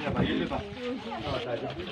လၢပဒီပုၢ်ဝဲၢ်တၢ်အိၣ်ဖှိၣ်လၢလီၤဝီအံၤ ယဝဲသ့ၣ်တဖၣ်ဃ့ထီၣ်ဝဲဒၣ်တၢ်သူၣ်ထီၣ်ဘှီထီၣ်လီၤဆီဒၣ်တၢ်ထုကဖၣ်ဒၢး တနံၤအံၤန့ၣ်ဒၣ်တၢ်ပာ်စီဆှံက့ၤအီၤ အဆိကတၢၢ်ပဖးအသိးဝဲဒၣ်လံာ်စီဆှံတတီၤဒီးပဘါထုကဖၣ်ဖုၣ်ကိ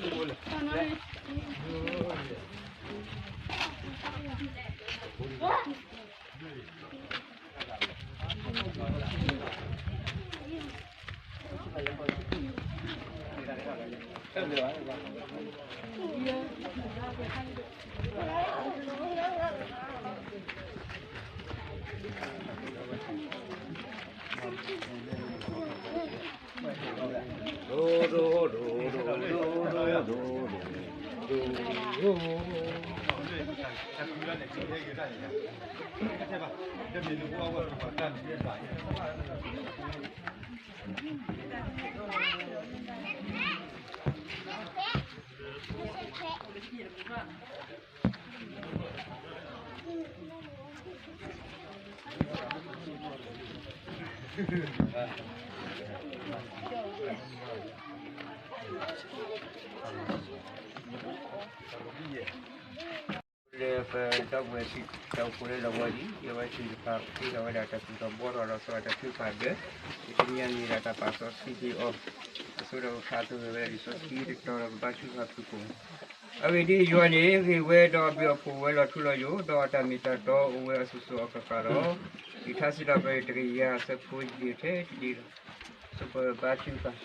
ာ် အဂ့ၢ်ဒ်အံၤ, ယွၤန့ၣ် ဂ့ၤဝဲဒီးအဘျုးအဖှိၣ်ဝဲလီၤထူလီၤယိာ်, ဒီးအတၢ်မ့ၢ်တၢ်တီအိၣ်ဝဲအစိၤစိၤအဃၣ်ဃၣ်လီၤ. ယထါစံးထီၣ်ပတြၢၤတကယၤအဆၢဖိယဲၢ်ထဲတက့ၢ်လီၤ. စီၤပၤဘါထုကဖၣ်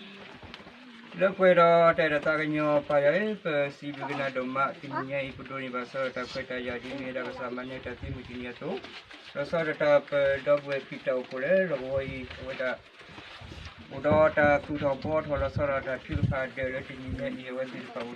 လၢပှဲၤဒီးတၢ်အဲၣ်တၢ်သးကညီၤပၢ်ယွၤဧၢ, ပစံးဘျုးကနၤဒိၣ်မး တနံၤညါအံၤ ပဒိးန့ၢ်ဘၣ်စီၤတၢ်ခွဲးတၢ်ယာ်ဒ်မ့ၢ်ဝဲဒၣ်ကစၢ်မၤနၢၤတၢ်သံမုၢ်တနံၤအသိး, ဒီးစီၤဒီးတၢ်ပဒီပုၢ်ဝဲၢ်ဖံတၢ်အိၣ်ဖှိၣ်လၢလီၤကဝီၤအံၤ အဝဲဒၣ် အိၣ်ဒီးတၢ်သူၣ်ထီၣ်ဘှီထီၣ်လီၤဆီဒၣ်တၢ်ထုကဖၣ်ဒၢးလၢတနံၤညါအံၤ အဝဲသ့ၣ်တဖၣ်အိၣ်ဒီးတၢ်လုၢ်ထီၣ်ဘၣ်လၢကစၢ်အဃိ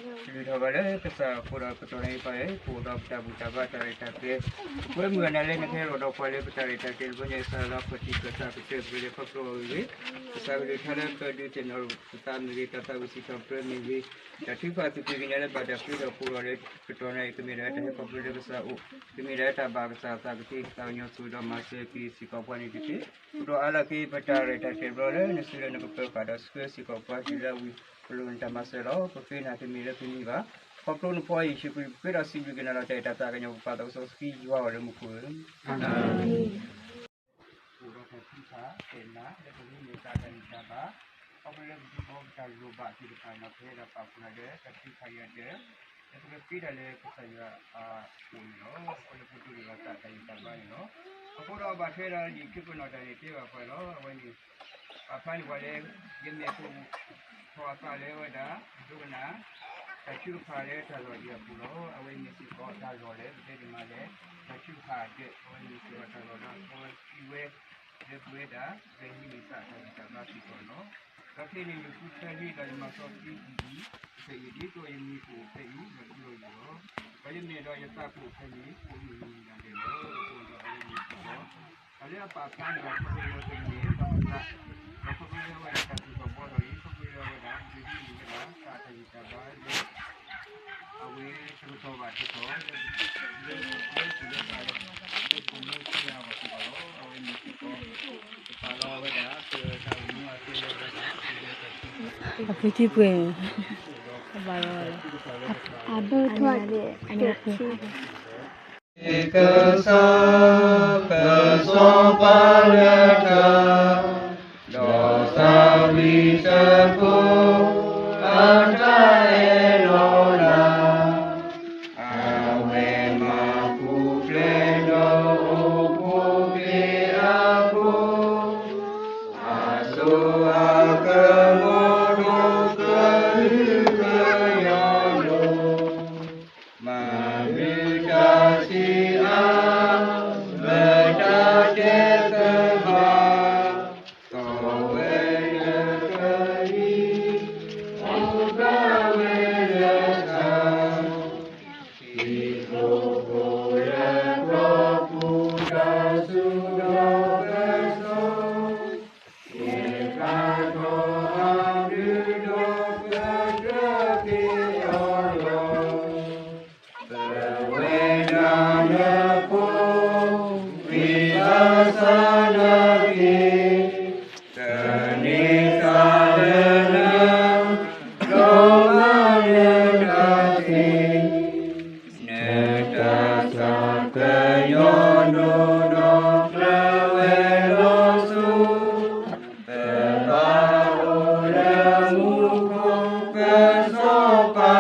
ဒီး ပဒိးန့ၢ်ပၢ်ယွၤ ပအိၣ်ဒီးပတၢ်ဘူၣ်တၢ်ဘါတၢ်ရဲၣ်တၢ်ကျဲၤ ပှဲၤမုၢ်ဂီၤနၤလၢနကဟဲလီၤဒီးပှၤလၢပတၢ်ရဲၣ်တၢ်ကျဲၤ လၢပှၤကညီကစၢ်လၢခီၣ်ထံးကစၢ်ကတၢၢ် ပကလဲၤခီဖျိအီၤဂ့ၤဂ့ၤ ကစၢ်ကလုၢ်ကထါလၢပဒုးသ့ၣ်နီၣ်ပသးမ့ၢ်ဂ့ၤ တၢ်သးဝံၣ်စံးထီၣ်ပတြၢၤမ့ၢ်ဂ့ၤ တၢ်ထုကဖၣ်အသူၣ်ကံၢ်ကညါလၢဘၣ်တၢ်ဃ့ထီၣ်ဖှိၣ်ထီၣ်လၢကတီၢ်နၣ်အံၤ ကမ့ၢ်ဒၣ်တၢ်ဟဲခီဖျိလၢကစၢ်အိၣ် ကမ့ၢ်ဒၣ်တၢ်ဘၣ်ကစၢ်အသးကသ့ ကသးကညီၤဆိၣ်ဂ့ၤဒီးမၤစၢၤက့ၤစ့ၢ်ကီးပှၤန့ၣ်တက့ၢ်. ပဒိးအါလီၤက့ၤပတၢ်ရဲၣ်တၢ်ကျဲၤတဘျီလၢနစုလၢနကပၢၤဃာ်ဒီးဆှၢစ့ၢ်ကီးပှၤတုၤလၢအဝံၤ ပလိၣ်နတၢ်မၤစၢၤလီၤ. ပဃ့နၤတမ့ၢ်လၢပမံၤဘၣ်. ခီဖျိနဖိအံၤယ့ၣ်ၡူးခရံာ် ပဃ့ဒီးစံးဘျုးက့ၤနၤလီၤ တၢ်အဲၣ်တၢ်သးကညီၤပပၢ်သးစီဆှံယွၤအီၤလၢမူခိၣ်ဧၢ အၤမ့ၣ်. အိၣ်ဒီးတၢ်ထုကဖၣ်တဲနၤ လၢပဂံၢ်မ့ၢ်သးတၢ်ဂံၢ်တၢ်ဘါ ခီဖျိလၢပဒုးဘီပတၢ်လိၣ်ဘၣ်သ့ၣ်တဖၣ်န့ၣ် ပဟဲဒီးပာ်ဖှိၣ်လီၤဒီးတၢ်ထုကဖၣ်ယွၤဒၢး လၢပကဃ့တၢ်လၢကစၢ်ယွၤအအိၣ်န့ၣ်လီၤ. ခီဖျိလၢပဒိးန့ၢ်ဘၣ်သးတၢ်ဂံၢ်တၢ်ဘါန့ၣ်လီၤ. အဃိဒီးဘၣ်ထွဲဒီးလံာ်ခံခိၣ်နၢ်တၢ်န့ၣ် တဲဘၣ်ပှၤလီၤ. အဝဲန့ၣ် ပာ်ဖျါန့ၢ်ပှၤလၢ ယမ့ၢ်ကအိၣ်ထီၣ်အသးလၢဝဲဒၣ် ဒိကနၣ် တၢ်ထုကဖၣ်လၢတၢ်လီၢ်ဒ်အပူၤလီၤ. အဝဲမ့ၢ်စ့ၢ်ကီးတၢ်လီၢ်လၢ ပတဲဒ်မးလၢ တၢ်ထုကဖၣ်ဒၢး အဝဲမ့ၢ်စ့ၢ်ကီးတၢ်လီၢ်လၢအဝဲသံဝဲ လၢပဝဲဒၣ် ပဂံၢ်မ့ၢ်သးတၢ်ဂံၢ်တၢ်ဘါစ့ၢ်ကီးန့ၣ်လီၤ. ဒီးခဲအံၤန့ၣ် ယဃုထၢလံဒီးယမၤစီဆှံအံၤ ဖဲအံၤဒ်သိးယမံၤကအိၣ်ဖဲအံၤ လီၤထူလီၤယိာ်လီၤ. ဒီးယမဲာ်ဒီးယသးကအိၣ်ဖဲန့ၣ် ကအိၣ်မုာ်မုာ်နံၤနၤဒဲးလီၤ. အဃိဒီးအဝဲမ့ၢ်စ့ၢ်ကီး တၢ်လၢအပာ်ဖျါန့ၢ်ပှၤခီဖျိလၢပမ့ၢ်တၢ်မၤသး ဒီးခီဖျိလၢအဝဲဒၣ်တၢ်သူၣ်ထီၣ်ဘှီထီၣ်အံၤ ခီဖျိလၢအဝဲဒၣ် ဒုးဒ်န့ၣ်ဝဲဒၣ် တၢ်တၢ်ဂံၢ်တၢ်ဘါလၢ အဝဲတကတီၢ်ဘၣ်တကတီၢ် လၢ လၢသူၣ်လၢသးလၢ လၢပမိၢ်ပၢ်အဘၣ်စ့ၢ်ကီးလီၤ. အဝဲမ့ၢ်စ့ၢ်ကီး ကပာ်လီၤဝဲဒၣ် ပတၢ်အိၣ်မူအသ့လၢဝဲဒၣ် အဖုထံပှဲၤ အဘၣ်လီၤ အဘၢထွဲ ကစၢ် ပစီၤပၤလၢတၢ် ဒီးသးဝံၣ်စၢဖှိၣ် အတၢ်အဲၣ်လီၤလၢ် အဝဲမၤပူၤဖျဲးဒီးအိၣ်ဖှိၣ်က့ၤအဖိ အစိအကမီၤဒီးကဟုကယာ်လိၤ မၤမုာ်တၢ်ဆံးအါ မ့ၢ်တၢ်တဲသဘၣ် ကီဝဲလၢကလံၤ စီၤပၤ